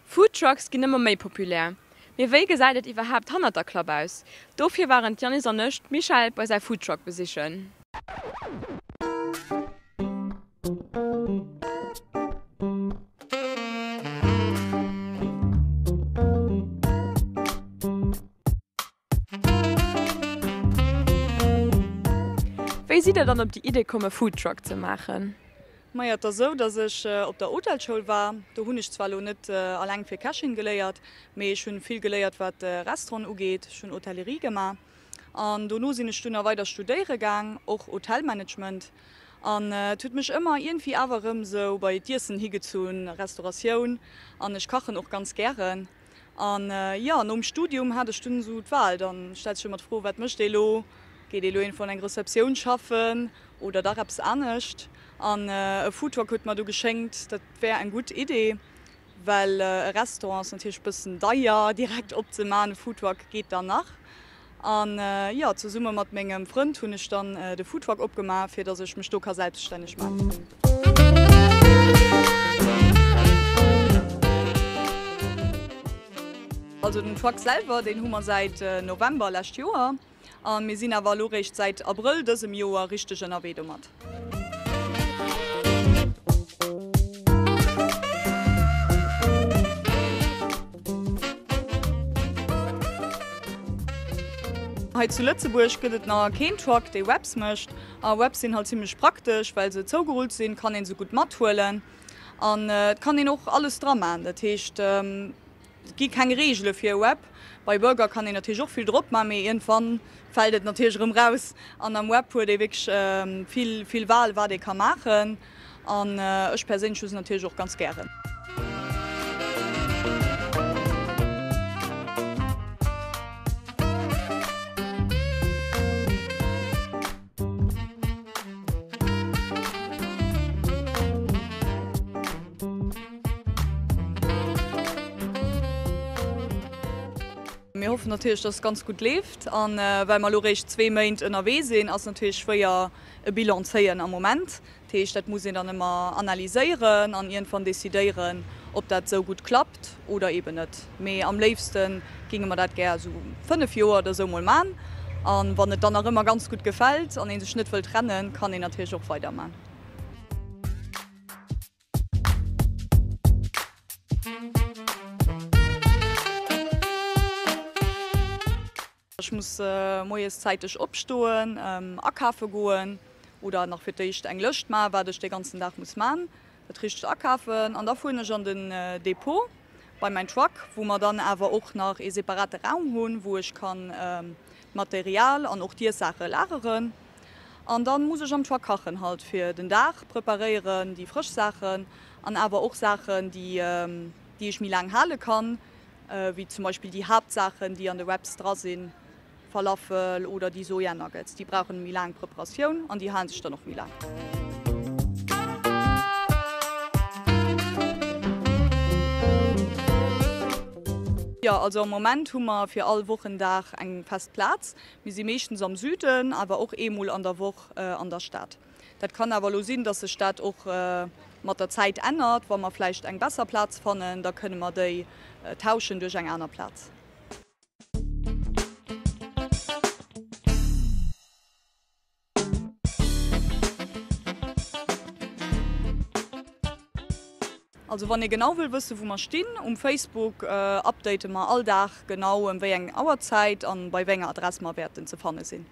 Foodtrucks ginn ëmmer méi populär. Mee wéi gesäit et iwwerhaapt hannert der Klapp aus? Dofir waren d'Janis an ech d'Michèle bei säi Foodtruck besichen. Wéi sidd der dann op déi Idee komm e Foodtruck ze maachen? Majo, et ass esou, dass ech op der Hotelschoul war. Do hunn ech zwar elo net alleng fir Kächin geléiert, mee ech hunn vill geléiert wat Restauranten ugeet. Ech hunn Hotellerie gemaach an dono sinn ech dunn nach weider studéiere gaang, och Hotelmanagement. An et huet mech ëmmer iergendwéi awer erëm esou bei d'Iessen higezunn, Restauratioun, an ech kachen och ganz gären. An jo, nom Studium hat ech dunn esou d'Wahl. Dann stellt sech ëmmer d'Fro, wat mécht ee lo? Geet ee lo iergendwou an eng Receptioun schaffen oder dach eppes anescht? An e Foodtruck huet mer du geschéngt, dat wär eng gutt Idee, well e Restaurant ass natierlech e bëssen deier direkt opzemaachen, e Foodtruck geet dann nach. An jo, zesumme mat mengem Frënd hunn ech dann de Foodtruck opgemaach, fir dass ech mech do ka selbststänneg maachen. Also den Truck selwer, deen hu mer säit November lescht Joer. A mir sinn awer elo réischt säit Abrëll dësem Joer richteg ënnerwee domat. Hei zu Lëtzebuerg gëtt et nach keen Truck, dee Wraps mécht. A Wraps sinn halt zimmlech praktesch, well se zougerullt sinn, kann een se gutt mathuelen an et kann een och alles dra man. Dat heescht, et gi keng Reegele fir e Wrap. Bei Burger kann een natierlech och vill drop man, mee iergendwann fält et natierlech erëm raus. An am Wrap huet ee wierklech vill, vill Wahl, wat ee ka maachen. An ech perséinlech hu se natierlech och ganz gären. Mir hoffen natierlech, dass et ganz gutt leeft. An well mer elo réischt zwee Méint ënnerwee sinn, ass natierlech schwéier e Bilan zéien am Moment. Dat heescht, dat muss een dann ëmmer analyséieren an iergendwann decidéieren, ob dat esou gutt klappt oder eeben net. Mee am léifste géinge mer dat gär esou 5 Joer oder esou mol man. A wann et dann nach ëmmer ganz gutt gefält an ee sech net wëll trennen, kann een natierlech och weiderman. Ech muss moies zäiteg opstoen, akafe goen oder nach fir d'éischt eng Lëscht maachen, wat ech dee ganzen Dag muss man, dat richtegt akafen an da fueren ech an den Depot bei mäin Truck, wou mer dann awer och nach ee separate Raum hunn, wou ech kann d'Material an och d'Iessaache lageren. An dann muss ech am Truck kachen, halt fir den Dag preparéieren, déi frësch Saachen an awer och Saachen, déi ech méi laang hale kann. wéi zum Beispill déi Haaptsaachen, déi an de Wraps dra sinn, Falafel oder déi Sojanuggets, déi brauchen méi laang Preparatioun an déi halen sech dann och méi laang. Jo, also am Moment hu mer fir all Wochendag eng fest Plaz. Mir si meeschtens am Süden, awer och eemol an der Woch an der Stad. Dat kann awer elo sinn, dass sech dat och mat der Zäit ännert. Wa mer vläicht eng besser Plaz fannen, da kënne mer déi tauschen duerch eng aner Plaz. Also wann ee genau wëll wësse wou mer stinn, um Facebook update mer all Dag genau ëm wéi eng Auerzäit an bei wéi enger Adress mer wäerten ze fanne sinn.